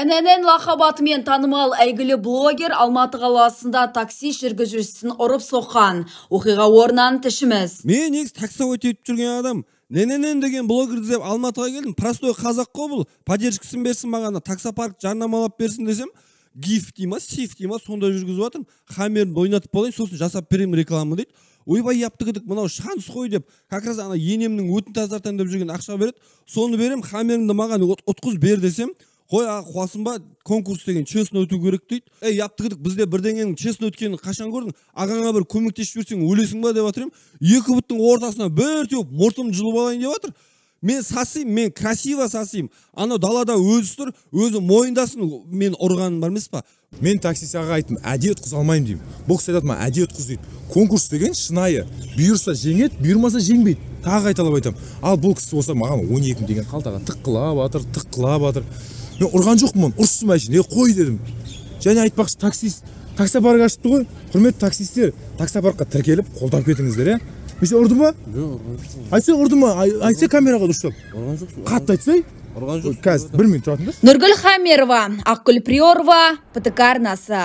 ННН лақап атымен танымал әйгілі блогер Алматы қаласында такси жүргізушісін ұрып соққан. Оқиға орнынан тілшіміз. Мен негізі таксовать етіп жүрген адам. ННН деген блогер іздеп Алматыға келдім. Простой қазақ қой бұл. Поддержкасын берсін маған, таксопарк жарнамалап берсін десем, гиф дей ма, сиф дей ма, сонда жүргізіп жатырмын. Хаммерімді ойнатып болайын, сосын жасап беремін реклама дейді. Ойбай, яптық едік, мынау шанс қой деп, как раз ана енемнің өтін тазартамын деп жүрген ақша береді. Соны берем, хаммерімді маған ұтқыз бер десем, қой аға, қуасың ба, конкурс деген честно өту керек дейді. Ей, яптық едік, бізде бірдеңенің честно өткенін қашан көрдің? Ағаңа бір көмектесіп жіберсең өлесің ба деп жатыр едім. Екі бұттың ортасына бір теуіп мұртымды жұлып алайын деп жатыр. Мен сасимын, мен красиво сасимын. Анау далада өзі тұр, өзі мойындасын, мен ұрғаным бар емес па? Мен таксист ағаға айттым, әдейі ұтқыза алмаймын деймін. Бұл кісі айтады маған, әдейі ұтқыз дейді. Конкурс деген шынайы. Бұйырса жеңеді, бұйырмаса жеңбейді. Тағы қайталап айтамын. Ал бұл кісі болса маған 12 мың деген қалтаға тыққылап жатыр, тыққылап жатыр. Мен ұрған жоқпын, ұрыстым әшейін, қой дедім. Және айтпақшы, таксист, таксопарк ашыпты ғой. Құрметті таксисттер, таксопаркқа тіркеліп қолдап кетіңіздер, иә? Мен сені ұрдым ба? Жоқ, ұрған жоқсың. Айтсай, ұрдым ба? Айтсай камераға дұрыстап. Ұрған жоқсың. Қатты айтсай. Ұрған жоқсың. Қазір бір минут тұратыңдар. Нұргүл Хамерова, Ақгүл Приорова, ПТК арнасы.